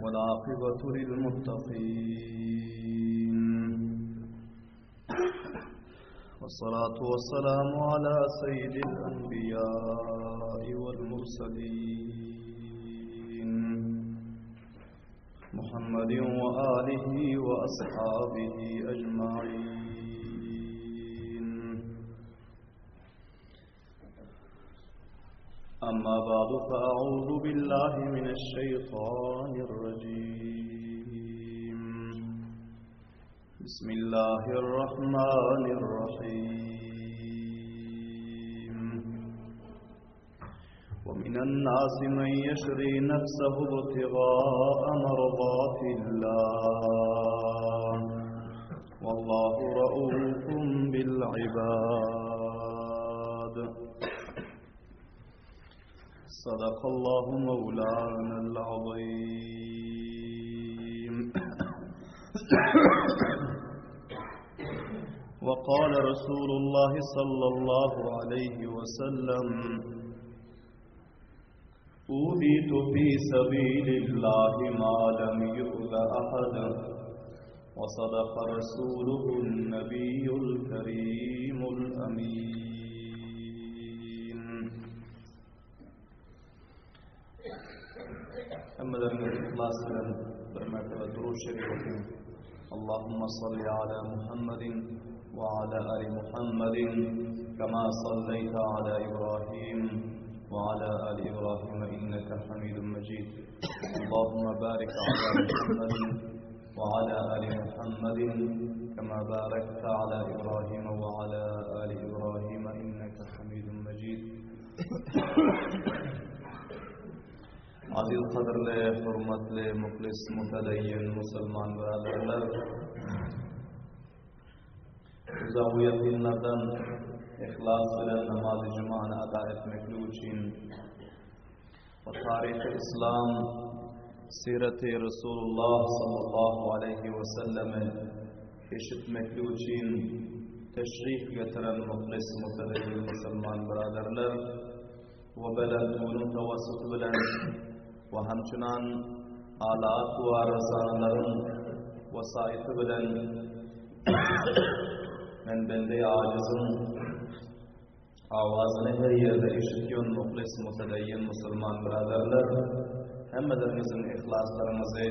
والعاقبة للمتقين والصلاة والسلام على سيد الأنبياء والمرسلين محمد وآله وأصحابه أجمعين أما بعد فأعوذ بالله من الشيطان الرجيم بسم الله الرحمن الرحيم ومن الناس من يشري نفسه ابتغاء مرضات الله والله رؤوف بالعباد صدق الله مولانا العظيم وقال رسول الله صلى الله عليه وسلم أوذيت في سبيل الله ما لم يؤذ أحد وصدق رسوله النبي الكريم الأمين Hemmeleriňiz yhlas bilen bir mertebe durud şerif okyň. Allahumma salli ala Muhammedin we ala ali Muhammedin kema salleýte ala Ibrahim we ala ali Ibrahim inneke Hamidun Mejid. Allahumma barik ala Muhammedin we ala ali Muhammedin kema barakte ala Ibrahim we ala ali Ibrahim inneke Hamidun Mejid. Aziz gadyrly, hormatly, muhlis, mutadaýyn musulman byradarlar! Uzak we ýakynlardan yhlas bilen namazy jumany ada etmeklik üçin we taryhy yslam, siraty Resulullah sallallahu aleýhi we sellemi eşitmeklik üçin teşrif getiren muhlis, mutadaýyn musulman byradarlar! we belentliginiň tawassuty bilen we hamçynan alat we rysalalaryň wesaýyty bilen men bende-i ajyzyň awazyny her ýerde eşitýän muhlis mutedeýin musulman byradarlar hemmeleriňiziň yhlaslaryňyzy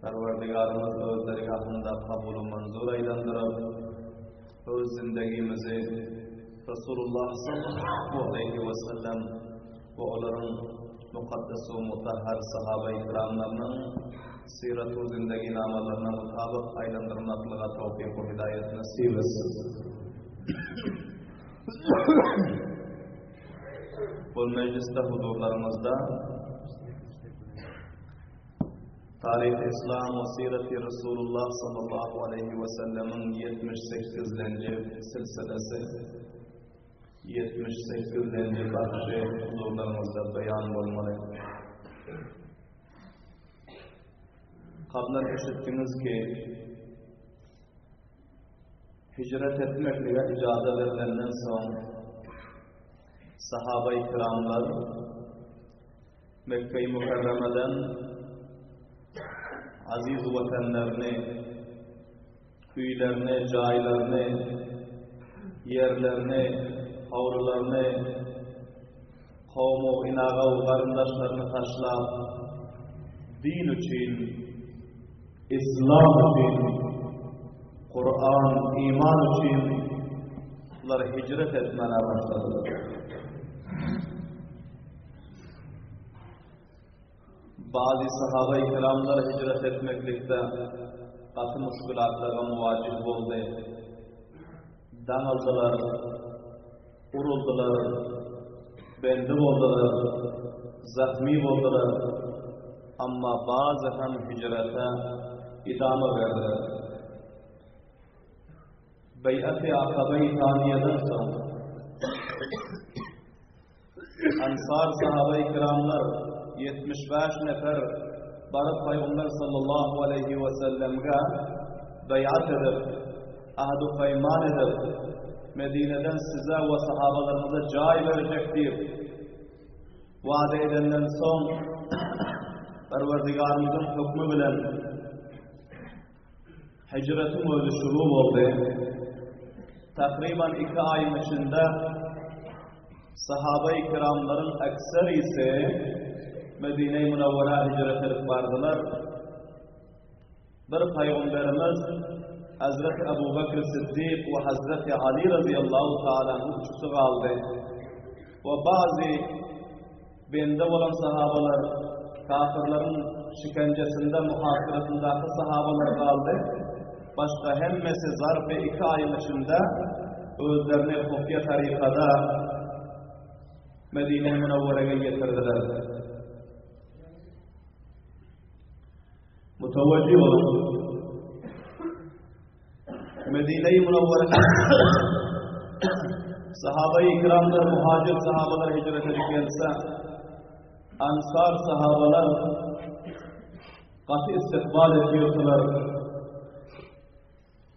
Perwerdigarymyz öz dergahynda kabul-u manzur aýlandyryp öz zindegimizi Resulullah sallallahu aleýhi we sellem we olaryň mukaddes we mutahhar sahaba-i kiramlarynyň syrat we zindegi namalaryna mutabyk aýlandyrmaklyga towfyk we hidaýat nesip etsin. Bu mejlisde huzurlaryňyzda Taryhy Yslam we Syreti Resulullah sallallahu aleýhi we sellemiň 78-lenji silsilesi, 78-lenji bagşy huzurlaryňyzda beýan bolmaly. Kablan eşitdiňiz ki, hijret etmeklige ijaza berlenden soň, sahaba-i kiramlar Mekge-i Mükerremeden aziz watanlaryny, öýlerini, jaýlaryny, ýerlerini, howlularyny, kowmu, inaga we garyndaşlaryny taşlap, din üçin, Islam üçin, Kuran, iman üçin bular hijret etmäne başladylar. Bazy sahaba-i kiramlar hijret etmeklikde gaty muşkülatlara muwajih boldy. Daňyldylar, uruldylar, bendi boldular, zahmi boldular. Amma bazy hem hijrete idama berdiler. Beýat-y Akabe-i Saniýeden soň Ansar sahabaýy kiramlar 75 nefer baryp Pygamber sallallahu aleýhi we sellemge beýat edip, ahd-u peýman edip, Medineden size we sahabalaryňyza jaý berjek diýip wada edenden soň. Perwerdigarymyzyň hökmi bilen hijretiň özi şuru boldy. Takryban iki aýyň içinde sahaba-i kiramlaryň ekserisi Medine-i Münewwerä hijret edip bardylar. Bir Pygamberimiz Hazreti Abu Bekr Siddik we Hazreti Ali razyýallahu taala anhu üçüsi galdy. We bazy bende bolan sahabalar, kafirleriň şikenjesinde, muhasyrasyndaky sahabalar galdy. Başga hemmesi zarfy iki aýyň içinde özlerini hufiýa tarykada Medine-i Münewwerege ýetirdiler. Mutawajjih boluň. Medine-i Münewwere Sahaba-i kiramlar, muhajir sahabalar hicret edip gelse, ansar sahabalar gaty istikbal ediyordular.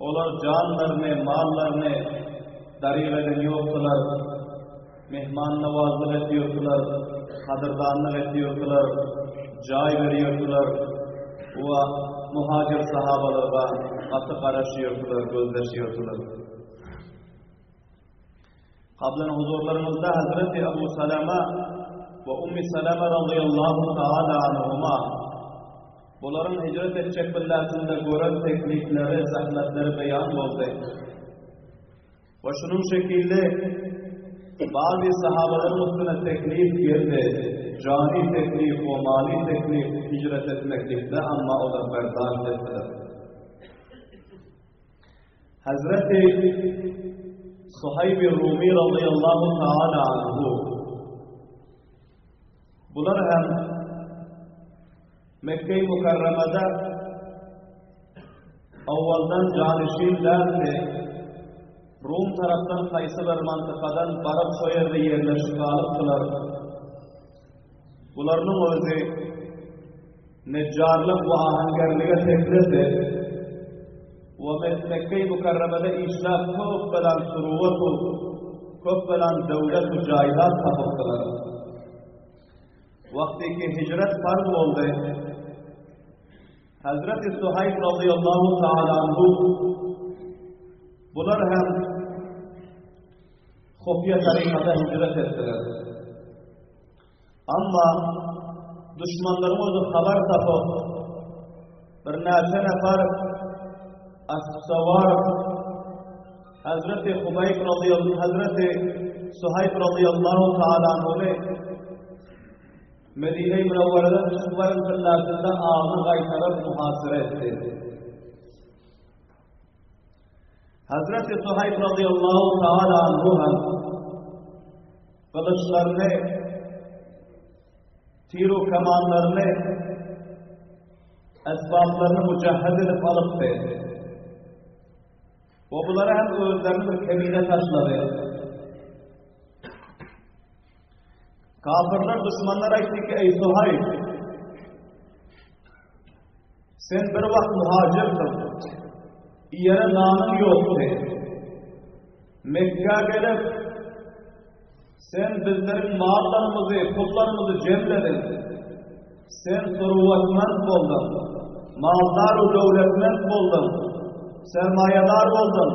Olar janlaryny, mallaryny daryg eden ýokdular. Mehmannawazlyk edýärdiler, gadyrdanlyk edýärdiler, jaý berýärdiler we muhajir sahabalara gaty garaşýardylar, gözleşýärdiler. Kablan huzurlaryňyzda Hazreti Abu Salama we Ummi Salama razyýallahu taala anhuma bularyň hijret etjek billasynda gören teklipleri, zahmetleri beýan boldy. We şunuň şekilli bazy sahabalaryň üstüne teklip geldi, jany teklip we maly teklip hijret etmeklikde, amma olar berdaşt etdiler. Hazreti Suhaýb-i Rumi razyýallahu taala anhu bular hem Mekke-i Mukarramada awwaldan janyşin däldi. Rum tarapdan haýsy bir mantykadan baryp şo ýerde ýerleşip galypdylar. Bularynyň özi Nejjarlyk we ahangerlige teklesi we Mekge-i Mükerremede işläp köp belan suruwat-u, köp belan döwlet-u jaýdad tapypdylar. Wagty ki hijret farz boldy, Hazreti Suhaýb razyýallahu taala anhu bular hem hufiýa tarykada hijret etdiler. Amma duşmanlaryň özi habar tapyp, birnäçe nefar aspsawar Hazreti Hubaýb razyýallahu Hazreti Suhaýb razyýallahu taala anhuny Medine-i Münewwereden çykyp baran tyllasynda agyny gaýtaryp muhasyra etdi. Hazreti Suhaýb razyýallahu taala anhu hem gylyçlaryny, tiru kamanlaryny, esbaplaryny mücehhez edip alypdy. We bulary hem özlerini bir kemine taşlady. Kafirler, düşmanlar aýtdy ki, eý Suhaýb, sen bir wagt muhajirdiň, iýere nanyň ýokdy. Mekgä gelip, sen bizleriň mallarymyzy, pullarymyzy jemlediň. Sen suruwatmand bolduň, maldar we döwletmend bolduň, sermaýadar bolduň.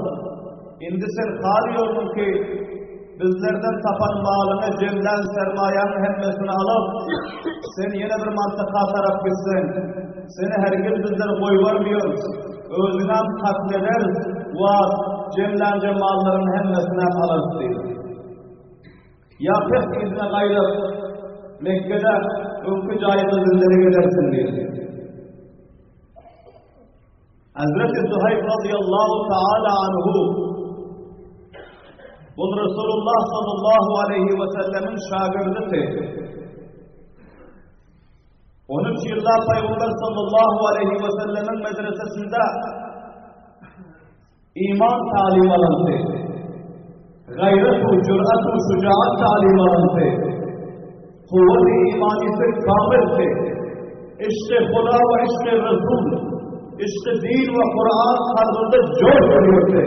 Indi sen halýorduň ki, bizlerden tapan malyňy, jemlän sermaýaňy hemmesini alyp, sen ýene bir mantyka tarap gitseň, seni hergiz bizler goýbermeýäris, özüňem katl ederis we jemlänje mallaryň hemmesinem alarys diýdi. Ýa pes yzyna gaýdyp, Mekgede öňki jaýyňda zindelik edersiň diýdi. Hazreti Suhaýb razyýallahu taala anhu Bul Resulullah sallallahu aleyhi we sellemiň şagirdisi. 13 ýyllap Pygamber sallallahu aleyhi we sellemiň medresesinde Iman talim alyndy. Gaýrat-u, jürat-u, şujaat talim alyndy. Kuwwat-y imanysy kamildi. Yşky Huda we yşky Resul, yşky din we Kuran kalbynda joş urýardy.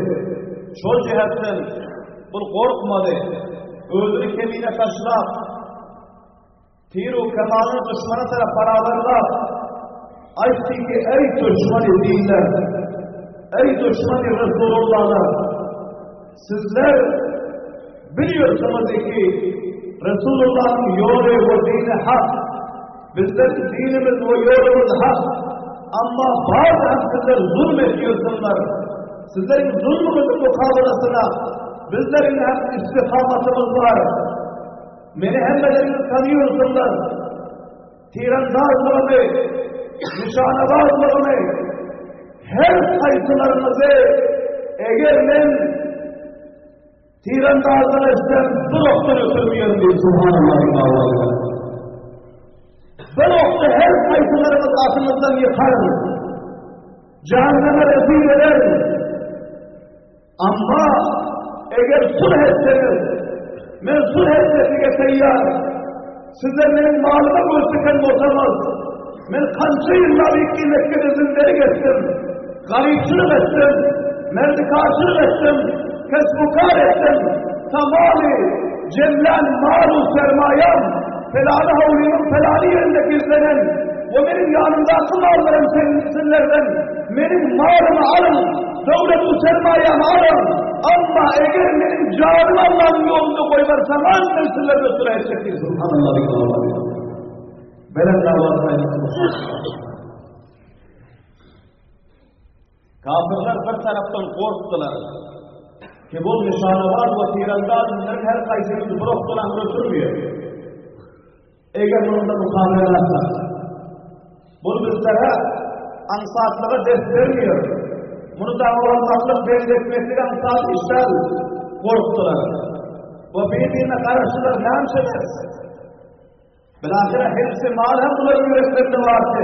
Şol jähetden bul gorkmady. Özüni kemine taşlap, Tiru kemanyny duşmana tarap barabarlap. Aýtdy ki, Eý duşmany dinler, eý duşmany Resulullahlar, sizler bilýärsiňiz ki, Resulullahyň ýoly we dini hak, bizleriň dinimiz we ýolumyz hak, amma bary hem sizler zulm edýärsiňler. Sizleriň zulmuňyzyň mukabalasyna bizleriň hem istikamatymyz bar. Meni hemmeleriňiz tanýarsyňlar. Tirandazlygymy, nyşanabazlygymy, her haýsylaryňyzy eger men tirandazlyk etsem, bir okdan ötürmeýerin diýip, subhanallah diýip Bir okda her haýsylaryňyz atyňyzdan ýykaryn. Jahanneme rezil ederin. Amma eger sulh etseňiz, men sulh etmeklige taýýar. Sizler meniň malyma göz diken bolsaňyz, men kança ýyllap iki Mekgede zündelik etdim, garypçylyk etdim, merdikarçylyk etdim, kesbu-kar etdim, tamamy jemlän mal-u sermaýam pelany howlymyň pelany ýerinde gizlenen we meniň ýanymdaky mallarym sizlerden meniň malymy alyň, Döwlet-u sermaýamy alyň, amma eger meniň janymy Allanyň ýolunda goýbarsaňyz, men sizlerden sulh etjek diýdi. Subhanallah diýip Allah diýdi. Belent awaz aýdyp Kafirler bir tarapdan gorkdular. Ki bu nyşanabaz we tirandaz bunlaryň her haýsyny bir okdan aňry ötürmeýär. Eger munda mukabele alsak, bu bizlere aňsatlyga ders bermeýär. Muny dawalanmaklyk, bend etmeklik aňsat iş däl. Gorkdular. We bir-birine garaşdylar, näme ederis? Bilahyra hepsi mal hem bularyň ýüreklerinde bardy.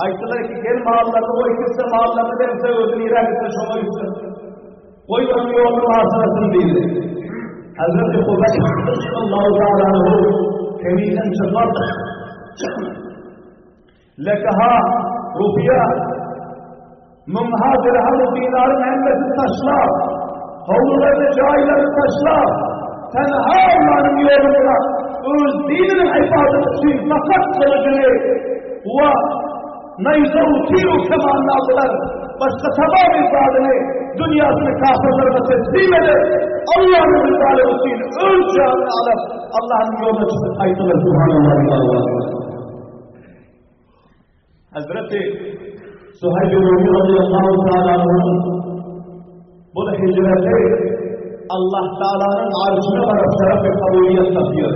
Aýtdylar ki, gel mallaryny goý gitse, mallaryny berse, özi nirä gitse, şoňa gitsin. Goý onuň ýoluny basyrasyn diýdi. Hazreti Hubeýb Allahu Teala anhu keminden çykyp Lekaha, rupiýa, müňha dirhem we dinaryň hemmesini taşlap, howlularyny, jaýlaryny taşlap, tenha Allanyň ýolunda öz dininiň hifazeti üçin fakat gylyjyny we Naýza u tir u kemanyny aldylar. Başga tamamy zadyny, dünýasini kafirlere teslim edip, Allanyň rızalygy üçin öz janyny alyp, Allanyň ýoluna çykyp gaýtdylar. Subhanallah. Hazreti Suhayb Rumi radıyallahu ta'ala anhu'nun bu hicreti Allah Teala'nın arşına varıp şeref ve kabuliyet tapıyor.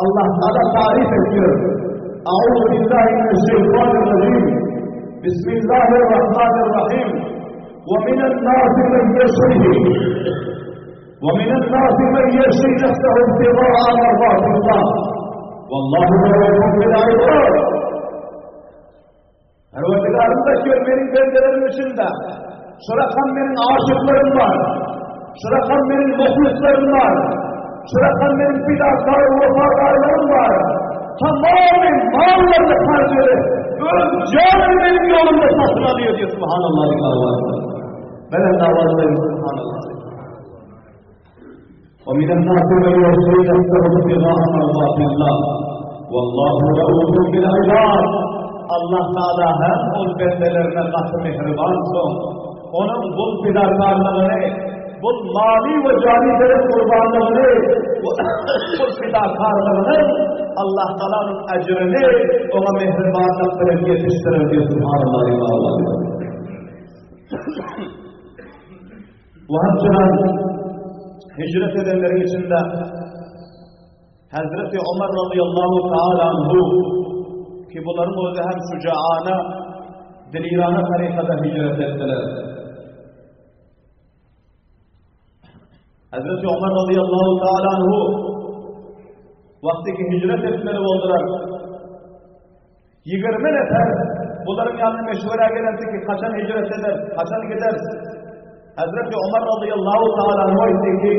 Allah Teala tarif ediyor. Euzu billahi mineşşeytanirracim. Bismillahirrahmanirrahim. Ve minen nasi men yeşri. Ve minen nasi men yeşri nefsehu ibtigaa merdatillah. Wallahu ra'ufun bil ibad. Perwerdigarym da diýer, meniň bendelerim içinde şu rakam meniň aşyklarym bar, şu rakam meniň muhlislerim bar, şu rakam meniň pidakar wepadarlarym bar. Tamamy mallaryny harç edip, öz janyny meniň ýolumda satyn alýar diýer, subhanallah diýip. Belent awazda subhanallah. ومن الناس من يشري نفسه ابتغاء مرضات الله والله رؤوف بالعباد Allah Teala hem ol bendelerine gaty mehriban soň, onuň bul fidakarlygyny, bul mali we jany beren gurbanlygyny, bul fidakarlygyny Allah Taalanyň ejrini oňa mehribanlyk bilen ýetişdirer diýip subhanallah diýip. Wahapçydan hijret edenleriň içinde Hazreti Omar radıyallahu taala anhu ki bularyň özi hem şujaana, dilirana tarikada hijret etdiler. Hazreti Omar radıyallahu taala anhu wagty ki hijret etmeli boldular. 20 nefer bularyň ýanyna meşwere gelende ki, haçan hijret eder, haçan gider? Hazreti Omar radıyallahu taala anhu aýtdy ki,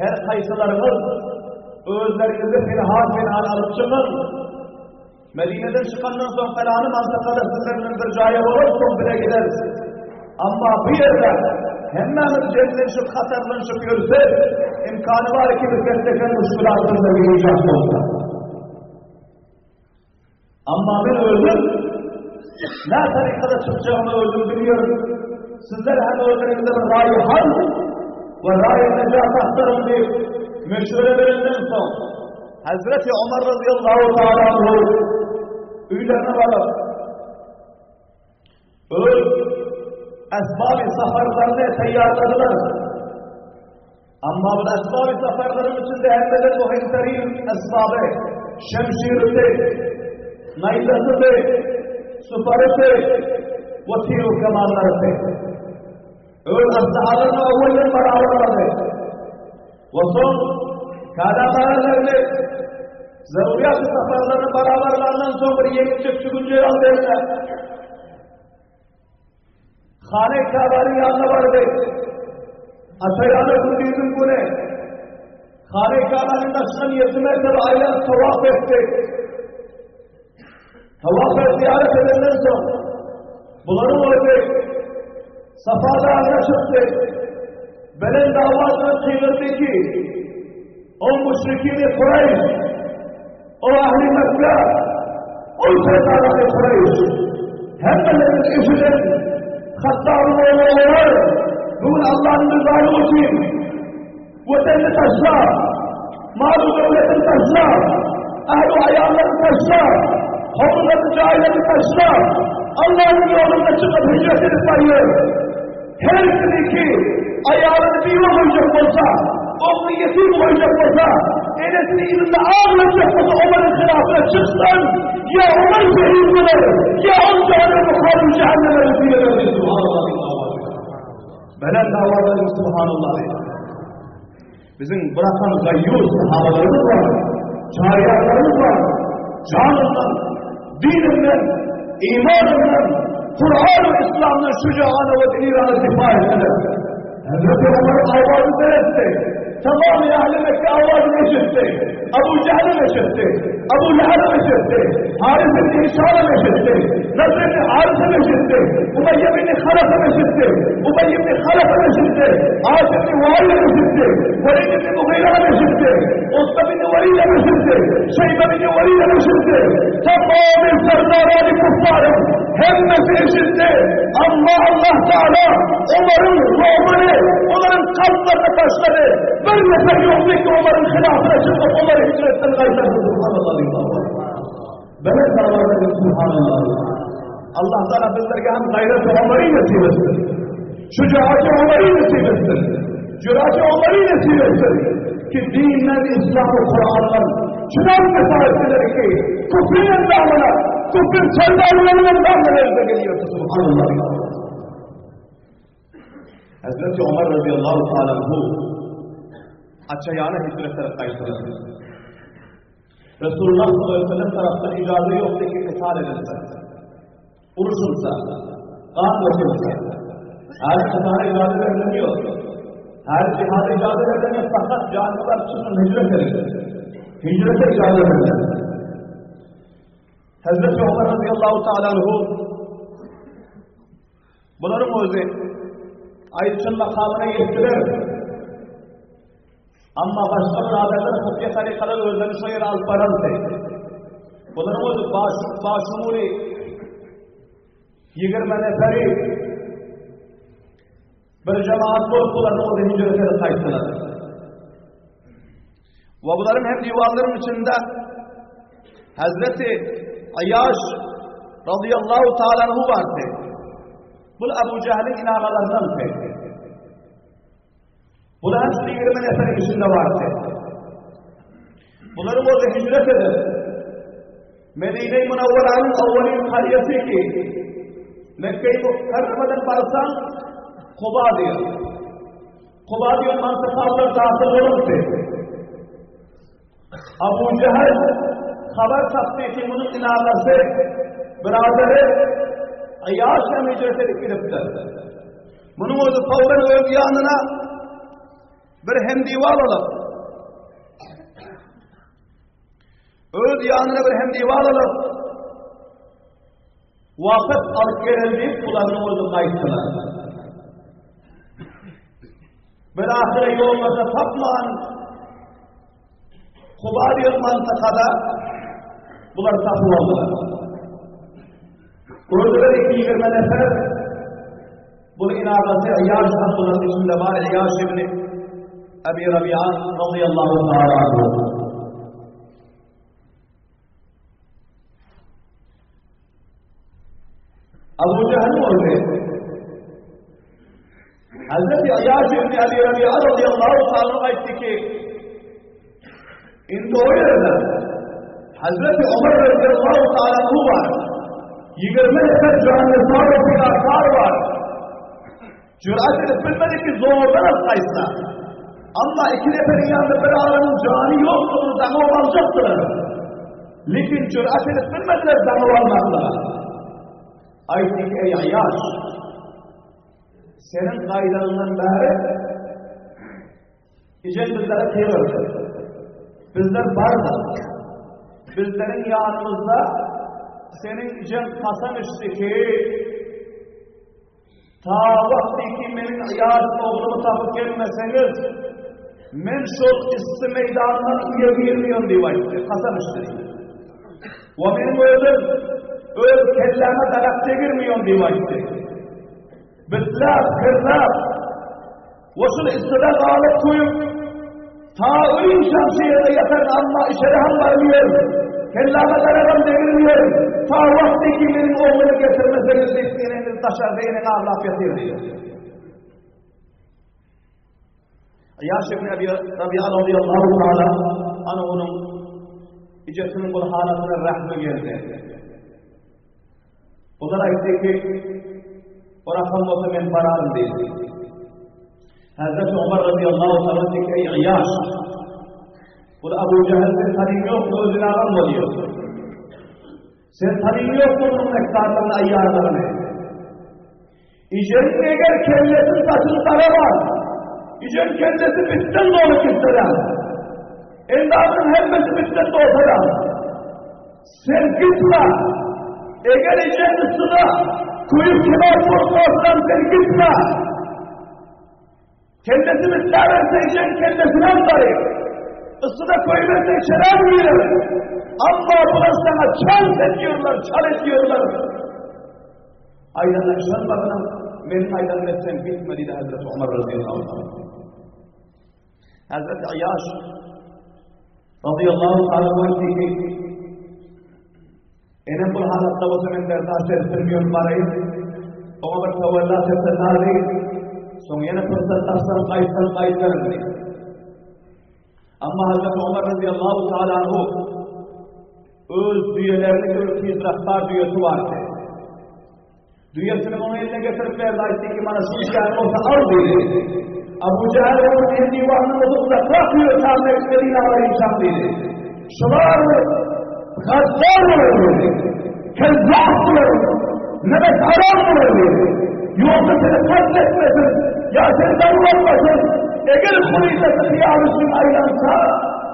her haýsylaryňyz özleriňizi pinhan pinhan alyp çykyň. Medineden çykandan soň felany mantykada sizler bilen bir jaýa bolup soň bile gideris. Amma bu ýerde hemmämiz jemlenşip, hatarlanyşyp ýörsek, imkany bar ki biz gerçekten müşkülat bizlere icat bolsa. Amma men özüm nä tarykada çykjagymy özüm bilýärin. Sizler hem özleriňize bir raýy hal we raýy nejat agtaryň diýip, meşwere berenden soň, Hazreti Omar razyýallahu taala anhu öýlerine baryp, öz esbaby safarlaryny taýýarladylar. Amma bu esbaby safarlaryň içinde hemmeden muhim terin esbaby şemşirdi, naýzasydy, suparydy we tiru kemanlarydy. Öz aslahalaryny owwelden barabarlady. We soň kadamaralaryny zaruriyat safarlaryny barabarlandan soň bir ýeňiljek çügünje aldy eline. Hane Käbäniň ýanyna bardy. Ataýana gündiziň güni Hane Käbäniň daşyndan ýedi mertebe aýlanyp tawaf etdi. Tawaf we ziýaret edenden soň bularyň özi Safa dagyna çykdy. Belent awaz bilen gygyrdy ki, O müşrikini Kureýş, o ahli Mekge, o serdarany Kureýş, hemmeleriniz eşidin, Hattabyň ogly Omar, bugün Allah'ın rızalığı üçin wetenini taşlap, malu döwletini taşlap, ahlu aýallaryny taşlap, howlularyny, jaýlaryny taşlap, Allah'ın ýolunda çykyp hijret edip barýar. Her kimiki aýalyny biwe goýjak bolsa, ogluny ýetim goýjak bolsa, enesini yzynda aglatjak bolsa Omaryň hylafyna çyksyn, ýa Omar şehit bolar, ýa ol jahanneme haly jahanneme nesip eder diýdi. Subhanallah diýdi owazy. Belent owaza diýdi Subhanallah diýdi. Biziň bırakan gayyur sahabalarymyz bar, çaryýarlarymyz bar. Janyndan, dininden, imanyndan, Kur'an we İslamdan şücaana we dilirana difa etdiler. Hazreti Ömer awazy beretti. Tamamy ähli Mekke awazyny eşitdi. Abu Jehlim eşitdi. Abu Lehebem eşitdi. Haris ibn Hişamem eşitdi. Nadr ibn Harisem eşitdi. Umeýye ibn Halafem eşitdi. Ubeý ibn Halafem eşitdi. As ibn Wailem eşitdi. Welid ibn Mugyraem eşitdi. Utba ibn Welidem eşitdi. Şeýbe ibn Welidem eşitdi. Tamamy serdarany kuffaryň hemmesi eşitdi. Amma Allah Taala Omaryň ruhuny olaryň kalplaryna taşlady. Bir nefer ýokdy ki Omaryň hylafyna çykyp Omary hijretden gaýtarsyn. Subhanallah diýip. Belent awazda diýip Subhanallah. Allah Taala bizlerge hem gaýrat Omary nesip etsin. Şujaat Omary nesip etsin. Jürat Omary nesip etsin. Ki dinden, İslam we Kur'andan çydan difa etdiler ki küfrün endamına, küfrün serdarlarının endamına elde geliyor. Subhanallah. Hazreti Omar radıyallahu ta'ala anhu açayana hicretlere gaýtdylar. Resulullah sallallahu aleyhi ve sellem tarapdan ijaza ýokdy ki kytal edilse, uruşulsa, gan dökülse. Her kytala ijaza berilmiyor. Her cihada ijaza berilmiyor. Fakat canlılar çıkın hicret edin. Hicrete ijaza verilir. Hazreti Ömer radıyallahu ta'ala anhu Bularyň özi aýypçyl makamyna ýetdiler. Amma başga byradarlar hufiýa tarykalar özlerini şo ýere alyp barardy. Bularyň özi baş, başumuly 20 neferi bir jemaat bolup bularyň özi hijrete gaýtdylar. We bularyň hem diwanlaryň içinde Hazreti Ayyaş radıyallahu ta'ala anhu bardy. Bu Abu Jahliň inagalaryndan Bu da hepsi 20 neferiň içinde bardy. Bularyň orada hicret edip, Medine-i Münevvera'nın awwalin karyesi ki, Mekke-i Mukarreme'den barsaň, Kuba diýer. Kuba diýen mantykalar dahyl bolupdy. Abu Jehal habar tapdy ki munuň inagasy, biraderi Aýaş hem hijret edip gidipdir. Munuň özi fawran öz ýanyna bir hemdiwal alyp, öz ýanyna bir hemdiwal alyp, Wagt alyp geleli diýip, bularyň özi gaýtdylar. Bir ahyra ýollarda tapman, Kuba diýen mantykada bular tapyp aldylar. Gördüler ki 20 nefer bu inagasy Iýaş hem bularyň içinde bar Iýaş ibn Abi Rabi'a radıyallahu ta'ala anhu. Abu Cehil boldy. Hazreti Iýaş ibn Abi Rabi'a radıyallahu ta'ala aýtdy ki Indi o ýerde Hazreti Omar radıyallahu ta'ala anhu bar. 20 nefer jannisar we pidakar bar. Jürat edip bilmedi ki zordan aýtsa. Amma iki neferiň ýanynda bir adamyň jany ýokdy, ony daňyp aljakdylar. Lekin jürat edip bilmediler daňyp almaklyga. Aýtdy ki, ey Aýaş, seniň gaýdanyňdan bäri Ejem bizlere teýerdi. Bizler bardyk. Bizleriň ýanymyzda seniň ejeň kasam içdi ki, ta wagty ki meniň ýaş oglumy tapyp gelmeseňiz, men şol issi meýdandan öýe girmeýän diýip aýtdy, kasam içdi. We meniň özüm öz kelläme darak degirmeýän diýip aýtdy. Bitläp, kirläp, we şul isside galyp köýüp, ta ölünçäm şu ýerde ýataryn, amma içeri hem barmýar, kelläme daragam degirmeýär, ta wagty ki meniň oglumy getirmeseňiz diýip, eneňiz daşarda eneň aglap ýatyr diýýär. Ýaş ibn Abi Rabi'a radiyallahu ta'ala anhunyň ejesiniň bu halatyna rahmy geldi. Olar aýtdy ki, Orakam bolsa men bararyn diýdi. Hazreti Omar radiyallahu ta'ala diýdi ki, ey Iýaş, bu Abu Cehil sen tanym ýok, özüne agam bolýar. Sen tanym ýok bunun mektarlaryny, aýýarlaryny. Ijenin eger kellesi saçyny daraman, ijen kellesi bitden dolu gitseler, endamynyň hemmesi bitden dolsalar, sen gitme, eger ijen üstüne köýüp kebap bolup bolsadan sen gitme. Kellesi bitläberse ijen kellesine dary, üstüne köýüberse içerä girer. Amma bular sana çal ediyorlar, çal ediyorlar. Aýdanyna yşanmadyňam, meniň aýdanymy etseň gitme diýdi Hazreti Omar radiyallahu anh. Hazreti Aýaş radiyallahu ta'ala aýtdy ki, Enem bu halatda bolsa men berdaş edip bilmiyorum baraýyn. Oňa bir tawallat etse dary, soň ýene pursat tapsam gaýtsam gaýtaryn diýdi. Amma Hazreti Omar radiyallahu ta'ala anhu öz düýelerini bir tizraftar düýesi bardy. Düýesini onuň eline getirip berdi, aýtdy ki, mana şu işgäni bolsa al diýdi. Abu Jahal onuň el diwanyny bolsa uzakrak düýe çalmak Medina barýançam diýdi. Şular gaddar bolar diýdi. Kezzap bolar. Nemek haram bolar diýdi. Ýogsa seni katletmesin, ýa seni darlatmasyn. Eger huryjasy hyýal üçin aýlansa,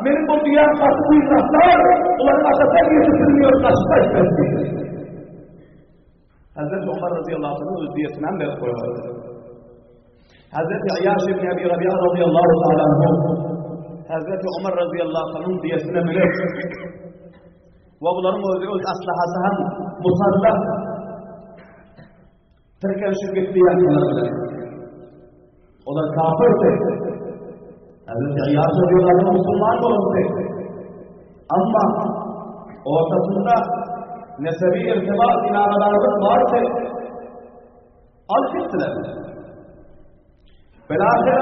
meniň bu düýäm gaty tizraftar, bularyň atasy ýetip bilmiyor, gaçyp gaýtmaz diýdi. Hazreti Omar radıyallahu anh öz düýesinden berip goýardy. Hazreti Aýaş ibn Abi Rabi'a radıyallahu ta'ala anhu Hazreti Omar radıyallahu anh'ın düýesine münüp we bularyň özi öz aslahasy hem musalla tirkenişip gitdi ýakynlar bilen. Olar kafirdi. Hazreti Aýaş radıyallahu anh musulman bolupdy. Amma ortasynda nesebi irtibat inagadarlyk bardy. Alyp gitdiler. Bilahira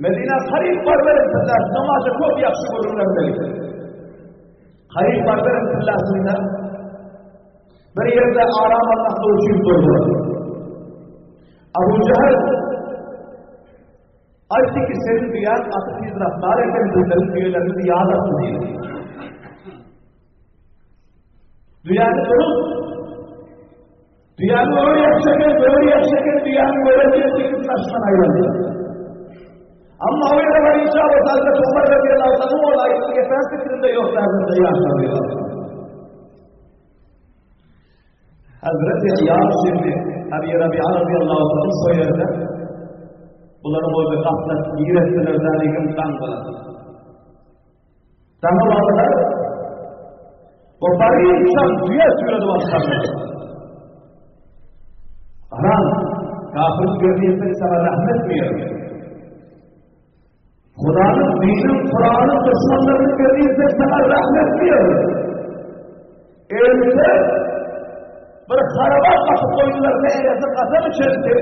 Medina garyp barberip tillas namaza köp ýagşy gürrüňler berip. Garyp barberip tillasynda bir ýerde aram almak üçin durdular. Abu Jahal aýtdy ki seniň düýäň gaty tiz raftar eken bizleriň düýelerimizi ýad atdy diýdi. Düýäni durup Düýäni öri ýakşy eken, böri ýakşy eken, düýäni gören ýeri çekip daşyndan aýlandy. Amma o ýere bar inşa Allah Hazreti Omar radiyallahu anhu ol aýtdy gepen fikrinde ýok Hazreti Iýaş radiyallahu anhu. Hazreti Iýaş ibn Abi Rabi'a radiyallahu anhu şo ýerde bularyň oýda gaflat giretdiler zalikim daňdylar. Daňa bardylar. O barýançam düýe süýredip alyp Aram, kafir görýän sana rahmet berýär. Hudanyň, diniň, Kuranyň düşmanlaryny görýän sana rahmet berýär. Elde bir haraba gatyp goýdular, nähili kasam içerdi.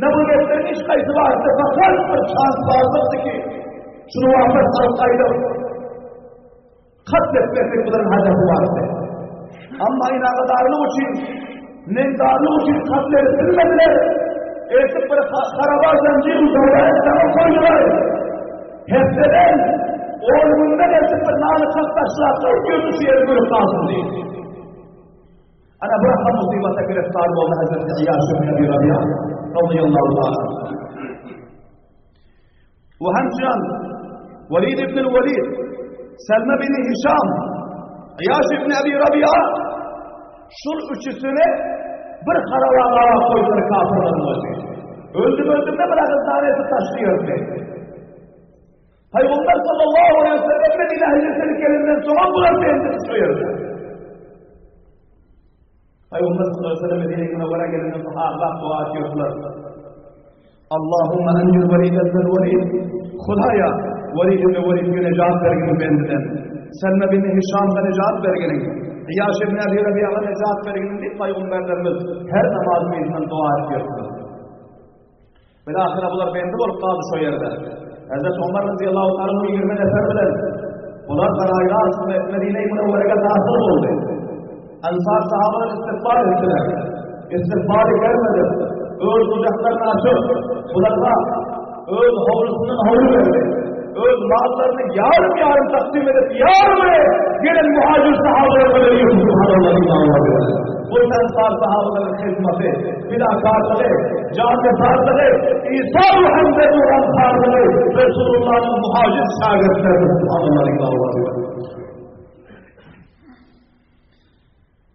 Ne bu geplerin hiç kaýsy bardy, fakat bir şans bardyr ki, şunu wapat alyp gaýdyp, Katl etmeklik bularyň hajaty bardy. Amma inagadarlyk üçin, nendarlyk üçin katl edip bilmediler. Eltip bir haraba zanjir uzarlar, daňyp goýdular. Hepdeden, on günden eltip bir nany çat taşlap, ýördi şu ýeri görüp galsyn diýip. Ana bu rakam musibata giriftar boldy Hazreti Iýaş ibn Ebi Rabi'a radiyallahu ta'ala. We hemçinan Welid ibn Welid, Selme bin Hişam, Iýaş ibn Ebi Rabi'a şul üçüsini bir haraba gaba koydular kafirlerin özü. Öldüm öldüm de bir agyz tanesi taşlıyordu. Peygamber sallallahu aleyhi ve sellem Medine hicretini gelinden sonra bular bendi tutuyordu. Peygamber sallallahu aleyhi ve sellem Medine-i Münevvere gelinden sonra ahlak dua ediyordular. Allahümme encil velid ibn velid. Hudaya velid ibn velid ki necat berginin bendiden. Selme bin Hişam'a necat berginin. İyaş ibn Ebi Rabia'ya necat berginin deyip Peygamberlerimiz her namaz meydanından dua ediyordular. Bilahire bular bendi bolup galdy şo ýerde. Hezreti Omar radiyallahu ta'ala 20 nefer bilen bular garaýlar Medine-i Münevvere'e dahyl boldy. Ansar sahabalar istikbal etdiler. Istikbal gelmedi. Öz kucaklarını açıp bulara öz havlusundan havlu verdi. Öz mallarını yarım yarım takdim edip yarımı gelen muhacir sahabalara veriyor. Subhanallah. Bu Ensar sahabalaryň hyzmaty, fidakarlygy, janygsarlygy, İsa Muhammediň gamharlygy Resulullah'yň muhacir şägirtleri subhanallah.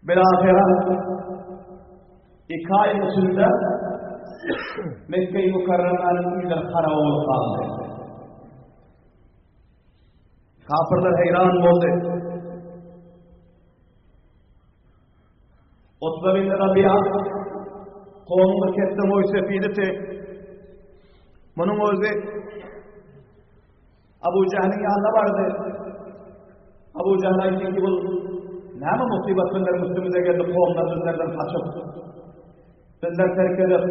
Bilahire iki aýyň içinde Mekke-i Mükerremäniň öýleri harap bolup galdy. Kapyrlar heýran boldy. Utba bin Rabi'a kowumyň bir ketde moýsefiditi. Munuň özi Abu Jahliň ýanyna bardy. Abu Jahl aýtdy ki, bu näme musibat bizleriň üstümize geldi, kowumlar bizlerden gaçyp, bizler terk edip,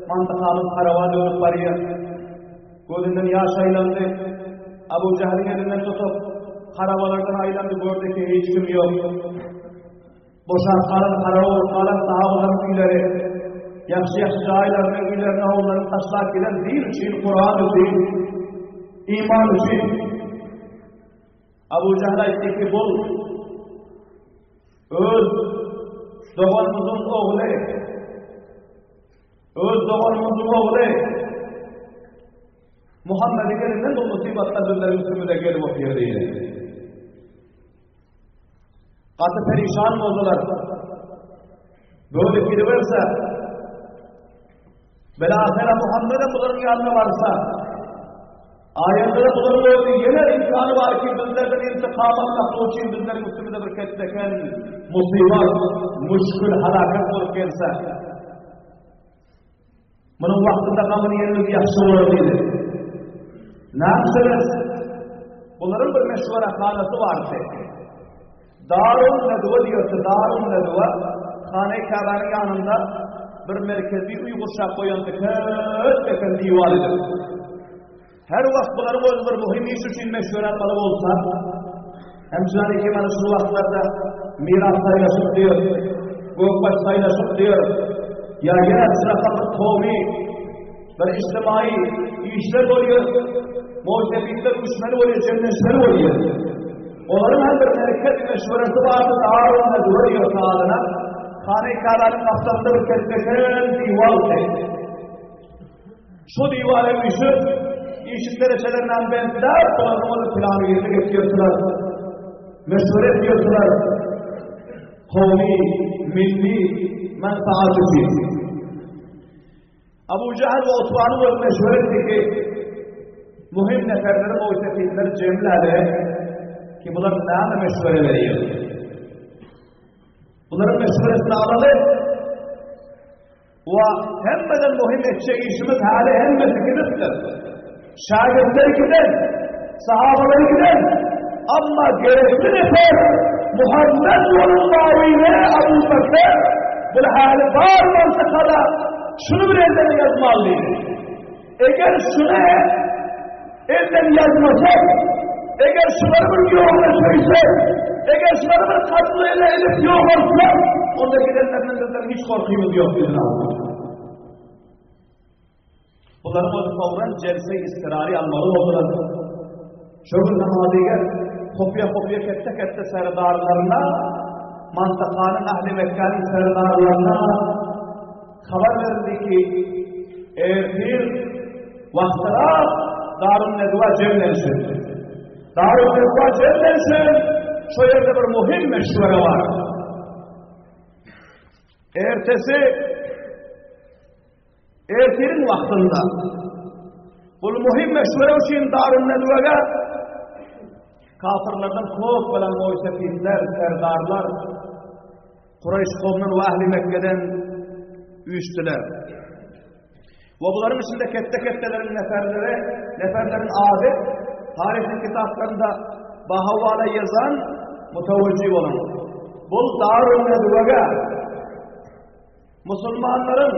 mantykamyz haraba dönüp barýar. Gözünden ýaş aýlandy. Abu Jahliň elinden tutup, harabalardan aýlandy, gördi ki, hiç kim ýok. Boşap galan haraba bolup galan sahabalaryň öýleri, ýagşy-ýagşy jaýlaryny, öýlerini, howlularyny taşlap giden din üçin, Kuran üçin, iman üçin. Abu Jahl aýtdy ki, bul öz doganymyzyň ogly, öz doganymyzyň ogly Muhammediň elinden bu musibatlar bizleriň üstümize gelip otyr diýdi. Gaty perişan boldular. Böyle gidiberse, Belahire Muhammed'e bularyň ýanyna barsa, aýatlary bularyň özi ýene imkany bar ki bizlerden intikam almak üçin bizleriň üstümize bir ketdeken musibat, müşkül, halakat bolup gelse, Munuň wagtynda gamyny ýeňmek ýagşy bolar diýdi. Näme Bularyň bir meşwerehanasy bardy. Darun Nedwe diýerdi, Darun Nedwe Hane Käbäniň ýanynda bir merkezi uý gurşap goýan köp eken diwar edip. Her wagt bularyň özi bir muhim iş üçin meşwere almaly bolsa, hem şundan iki mana şu wagtlarda miras saýlaşyp diýer, gökbaş saýlaşyp diýer, ýa ýene şuraka bir kowmy, bir ijtimai işler bolýar, muhtebitler üşmeli bolýar, jemleşmeli bolýar. Olaryň hem bir merkez meşweresi bardy, Darun Nedwe diýer adyna. Hane Käbäniň gapdalynda bir ketbeken diwaldy. Şu diwara üýşüp, işik derejelerinden bentläp, bularyň ol plany ýerine getirýärdiler. Meşweret edýärdiler. Kowmy, milli menfaat üçin. Abu Jahl we Utbany bolup meşweret etdi ki, muhim neferleri, muhtesipleri jemläli ki bular näme meşwere berýär. Bularyň meşweresini alaly. We hemmeden muhim etjek işimiz hali hemmesi gidipdir. Şägirtler giden, sahabalar giden, amma gerekli nefer Muhammed onuň mawine Abu Bakr bul hali bar mantykada şuny bir elden ýazmaly diýdi. Eger şuny elden ýazmasak, eger şulary bir ýola söýsek, eger şulary bir katl ele edip ýogaltsak, onda gidenlerinden bizden hiç korkymyz ýok diýdi. Bularyň özi fawran jelse istirari almaly boldular. Şo gün namazyger hopýa-hopýa ketde-ketde serdarlaryna, mantakanyň ähli Mekgäniň serdarlaryna habar berildi ki, ertir wagtyrak Darun Nedwa jemlensin. Darun Nedwa jemlensin, şo ýerde bir muhim meşwere bar. Ertesi Ertiriň wagtynda bul muhim meşwere üçin Darun Nedwege kafirlerden köp bolan moýsefitler, serdarlar Kureýş kowmundan we ähli Mekgeden üýşdüler. We bularyň içinde ketde-ketdeleriň neferleri, neferleriň ady taryhyň kitaplarynda bahawala ýazan mutawajjy bolan. Bul Darun Nedwege Musulmanlaryň,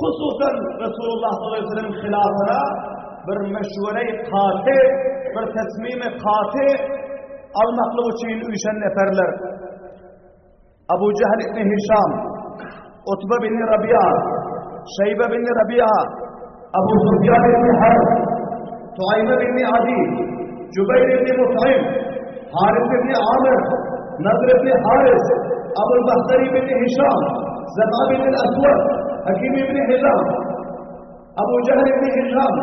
hususan Resulullah sallallahu aleyhi ve sellem hilafyna bir meşwere-i katy, bir tesmimi katy almaklyk üçin üýşen neferler. Abu Jehl ibn Hişam, Utba bin Rabia, Şeýbe bin Rabia, Abu Sufyan ibn Harb, Tuaýme bin Adi, Jubeýr ibn Mut'im, Haris ibn Amir, Nadr ibn Haris, Abul Bahtari bin Hişam, Zema bin Aswad, Hakim ibn Hizam, Abu Jehl ibn Hişam,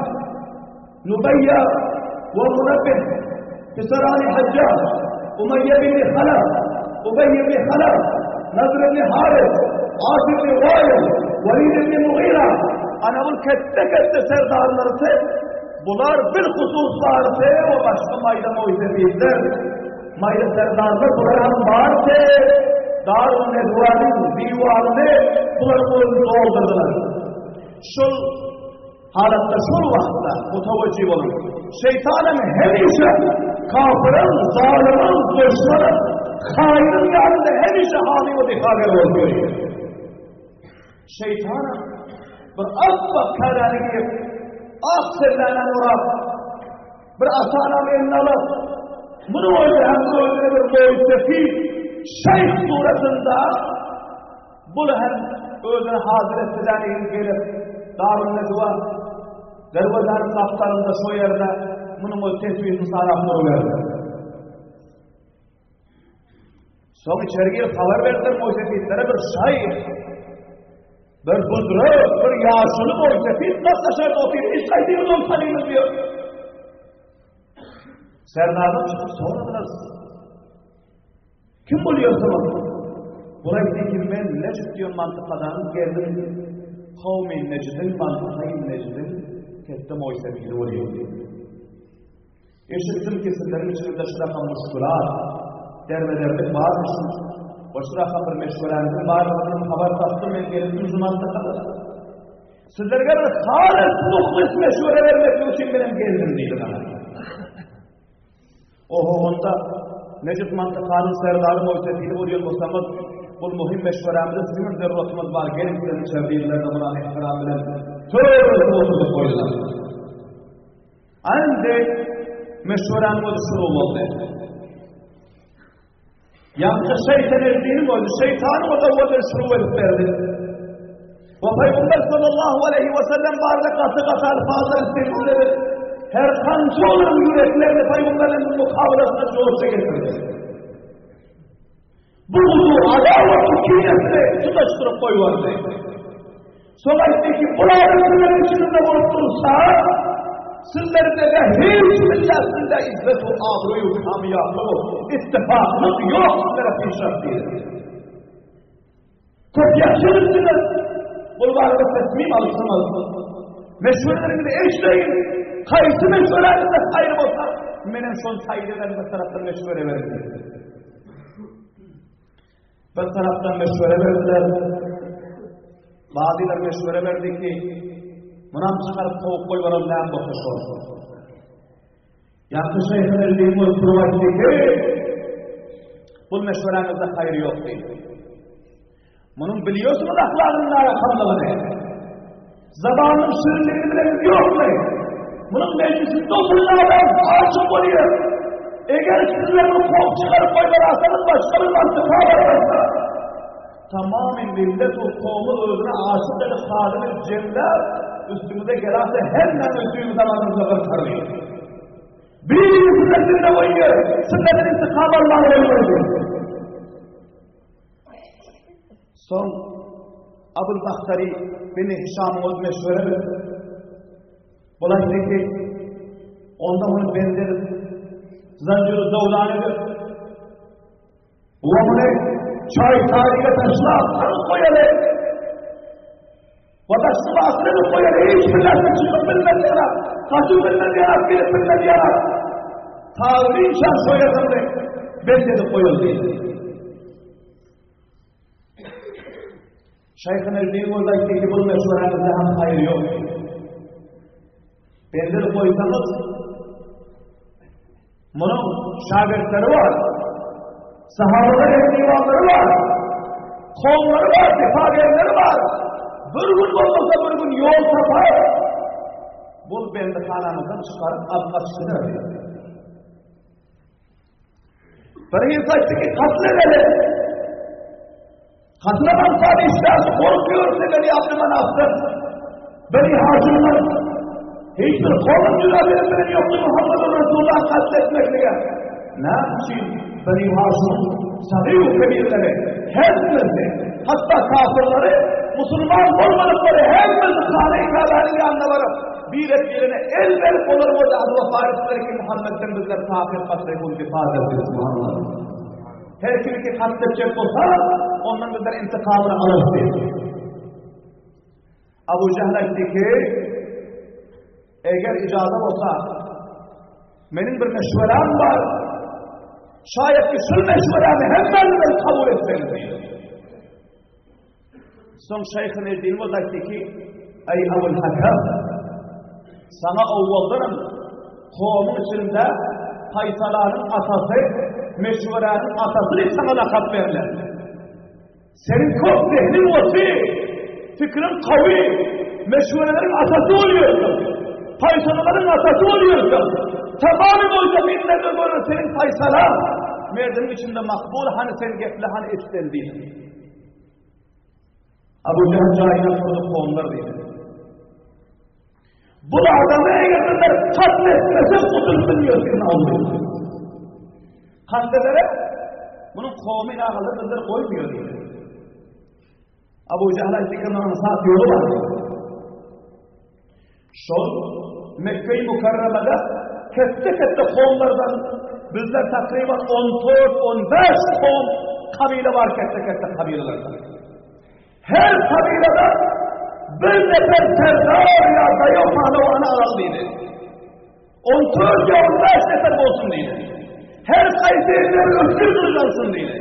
Nubeýýa we Munebbih, Pisarany Hajjaj, Umeýýe bin Halaf, Ubeý ibn Halaf, Nadr ibn Haris, As ibn Waýyl, Walid ibn Mugyra, ana bul ketde-ketde serdarlary bular bilhusus barysy we başga maýda moýsefitler, maýda serdarlar bular hem barysy Darun Nedwanyň diwanyny bular özi doldurdylar. Şol Halatda şol wagtda mutawajjih boluň. Şeýtanam hemişe kafyryň, zalymyň, duşmanyň, haýynyň ýanynda hemişe hamy we difager bolup ýörýär. Şeýtanam bir appak käläni geýip, ak selläni orap, bir asanam eline alyp, munuň özi hem özüne bir moýsefit şeýh suratynda Bul hem özüni hazyr etdilänigiň gelip, Darun-Nedwa derwezäniň gapdalynda şo ýerde munuň öz tesbihini sarap duruberdi. Soň içeri girip habar berdiler moýsefitlere bir şaýh, bir buzruk, bir ýaşuly moýsefit daşarda otyr, hiç haýsymyz ony tanymyz ýok. Serdarlar çykyp soradylar. Kim bolýarsyňyz? Bulaý diýdi, men Nejd diýen mantykadan geldim. Kowmy Nejdiň, mantykaýy Nejdiň ketde moýsefili bolýan diýdi. Eşitdim ki, sizleriň içiňizde şunaka muşkulat, derbederlik barmyşyn. We şunaka bir meşweräňiziň barlygyny habar tapdym, men gelipdim şu mantykada. Sizlerge bir halys muhlis meşwere bermeklik üçin menem geldim diýdi. Oho onda Nejit mantykanyň serdary Moýsefili bolýan bolsaňyz, bul muhim meşwerämize siziň hem zeruratyňyz bar, geliň size içeri diýdiler-de muny ehtiram bilen törüne oturdyp goýdular. Indi meşweräniň özi şuru boldy. Ýaňky şeýtan eldini goýdy, şeýtanyň o-da owaldan şuru edip berdi. We Pygamber sallallahu aleýhi we sellem barada gaty-gaty alfazlar istimal edip, her kança olaryň ýüreklerini Pygamberiniň mukabalasyna joşa getirdi. Buguzy, adawatly kinesini tutaşdyryp goýberdi. Soň aýtdy ki, bular sizleriň içiňizde bolup dursa, sizlerde-de hiç milletinde izzet-u abroý-u kamýaplyk, ittifaklyk ýok sizlere pişat diýdi. Köp ýagşy edipsiňiz, bul barada tesmim alypsyňyz. Meşwereleriňizi eşdeýin, haýsy meşweräňizde haýyr bolsa, menem şony taýyn eden bir tarapdan meşwere beriň diýdi. Bir tarapdan meşwere berdiler. Bazylar meşwere berdi ki, munam çykaryp kowup goýbereli näme bolsa şol. Ýaňky şeýh Eldin bolup durup aýtdy ki, bu meşweräňizde haýyr ýok diýdi. Munuň bilýärsiňiz ahlagynyň narakamlygyny. Zabanynyň şirinligini bileňiz ýokmy? Munuň mejlisinde oturan adam aşyk bolýar. Eger sizler muny kowup çykaryp goýberaseňiz başga bir mantyka bararsa. Tamamy millet we kowmy özüne aşyk edip haly edip jemläp üstüňize geläse hemmäňiz düýbi zamanyňyzda gyrkar diýdi. Biri sünnetinde goýýar, sünnetin intikam almagy goýmaly. Soň Abul Bahtary bin Hişamyň öz meşwere berdi. Bul aýtdy ki, onda muny bend edip, zanjyry dowlan edip, we muny çaý taryga taşlap, alyp goýaly. We daşly basyr edip goýaly, hiç bir näçe çykyp bilmez ýarak, gaçyp bilmez ýarak, gelip bilmez ýarak. Taryň şan şo ýerde bend edip goýaly diýdi. Şeýh Nejdin boldy aýtdy ki, bu meşweräňizde hem haýyr ýok. Bendir goýsaňyz, munuň şagirtleri bar, sahabalar ehtimalları bar, kowumlary bar, difagenleri bar. Bir gün bolmasa bir gün ýol tapar. Bu bendihanamyzdan çykaryp alyp gaçyp gider diýdi. Bir hil aýtdy ki, katl edeli. Katla manfaat işler, korkuyor Beni Abdümanaf'tan. Beni Haşim'den. Hiçbir kolun cüret edip yoktu Muhammed'in Resulullah katletmeklige. Ne için Beni Haşim sagir kebirleri, hepsi, hatta kafirleri, Müslüman olmadıkları hepsi Khane-i Kabe'nin yanına varıp, birek birine el verip olar orada adı vefa ettiler ki Muhammed'den bizler kafir katledip onu difa ederiz. Subhanallah. Her kim ki katledecek bolsa, ondan bizler intikamını alırız diýdi. Abu Jahl aýtdy ki, eger ijaza bolsa, meniň bir meşweram bar. Şayet ki şu meşwerami hemmäňiz kabul etseňiz diýdi. Soň Şeýh Nejdin boldy aýtdy ki, Eý Abul Hakam, saňa owaldanam kowumyň içinde paýsalanyň atasy, meşweräniň atasy diýip saňa lakap berler. Seniň köp zehniň bolsa, fikriň kawy, meşwereleriň atasy bolýarsyň. Paýsalalaryň atasy bolýarsyň. Tamamy boýsa milletler görer seniň paýsalaň. Merdiniň içinde makbul hany sen geple hany eşideli diýdi. Abu Jahl jaýyna turdy kowumlar diýdi. Bu adamy eger bizler katletmesek gutulyp bilmiyoruz diýdi aldy. Katledere bunun kowmy nagalar bizler goýmuyor diýdi. Abu Jahl aýtdy ki, munuň saat ýoly bar diýdi. Şol Mekge-i Mükerremede ketde-ketde kowumlardan bizler takryban 14-15 kowum kabile bar ketde-ketde kabilelerden. Her kabilede bir nefer serdar ya daýy pahlawany alaly diýdi. 14 ya 15 nefer bolsun diýdi. Her kaýsy elleri ötgür gylyç alsyn diýdi.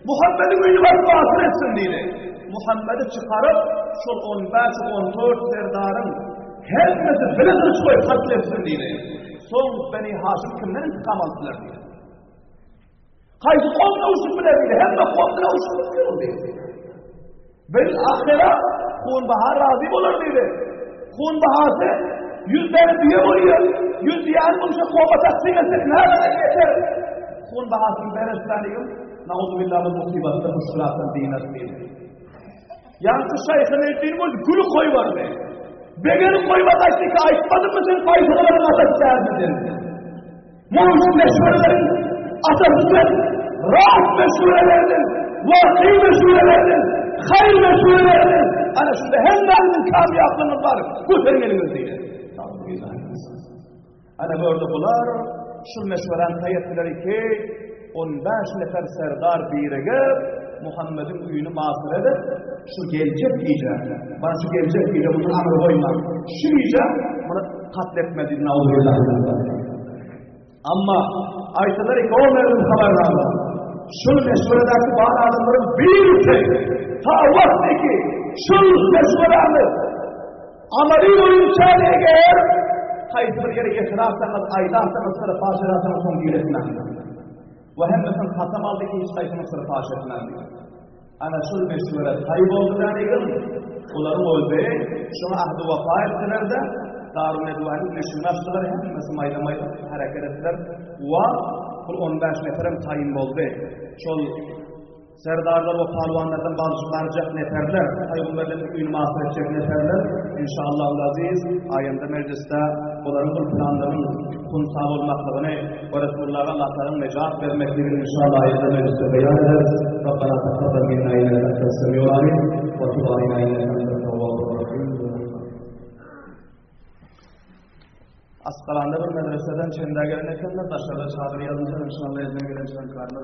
Muhammediň öýüni baryp basyr etsin diýdi. Muhammedi çykaryp, şol 15-14 serdaryň hemmesi bile gylyç goýup katl etsin diýdi. Soň Beni Haşim kimden intikam alyp biler diýdi. Haýsy kowumda uçup biler diýdi. Hemme kowumda uçup bilmiyor diýdi. Bil ahyra hun baha razy bolar diýdi. Hun bahasy 100 tane düýe bolýar. 100 düýäni munça kowma taksim etsek näme yeter? Hun bahasyny berestaniyim. Nauzubillah bu musibatda müşkilatdan dinar diýdi. Ýaňky şaýhyny din bol gülü koýbardy. Begenip koýmaz aýtdy ki aýtmadymmy sen paýtagtlaryň atasy däldi. Munuň meşwereleriň atasy sen, rast meşwerelerden, waky meşwerelerden, haýyr meşwerelerden, ana şunda hemmämiziň kamýaplygymyz bar, göteriň eliňizi diýdi. Ana gördü bular, şul meşweräni taý etdiler ki, 15 nefer serdar birigip, Muhammediň öýüni masyr edip, şu geljek gije, bana şu geljek gije bunu aňry goýma, şu gije muny katletmedi, nauzubillahimine. Amma aýtdylar ki, o merdum habarnama. Şul meşweredäki bar adamlaryň birisi ta wagty ki şul meşwerämiz amaly boýunça eger haýsy bir ýere ýetirarsaňyz, aýdarsaňyz, syry paş ederseňiz soň diretmäň. We hemmesini kasam aldy ki hiç haýsyny syry paş etmän diýip. Ana şul meşwere taý boldy dänigim, olaryň özi şoňa ahdi wepa etdiler-de, Darun Nedwanyň işini açdylar, hemmesi maýda-maýda hereket etdiler. Wa bul 15 neferem taýyn boldy. Şol serdarlar we palwanlardan barjak neferler, paýgamberleriň öýüni masyr etjek neferler, inşallahul aziz, aýanda mejlisde olaryň bul planlarynyň hunsa bolmaklygyny we Resulullaha Allah Tagalaň nejat bermekligini inşallah aýanda mejlisde beýan ederis. Rabbana takabbal minna inneke entes semiul alim we tub aleyna inneke entet tewwabur rahim. Askalanda bir medreseden çende gelen ekenler, daşarda çadyr ýazynca inşallah elinden gelen çankarlar.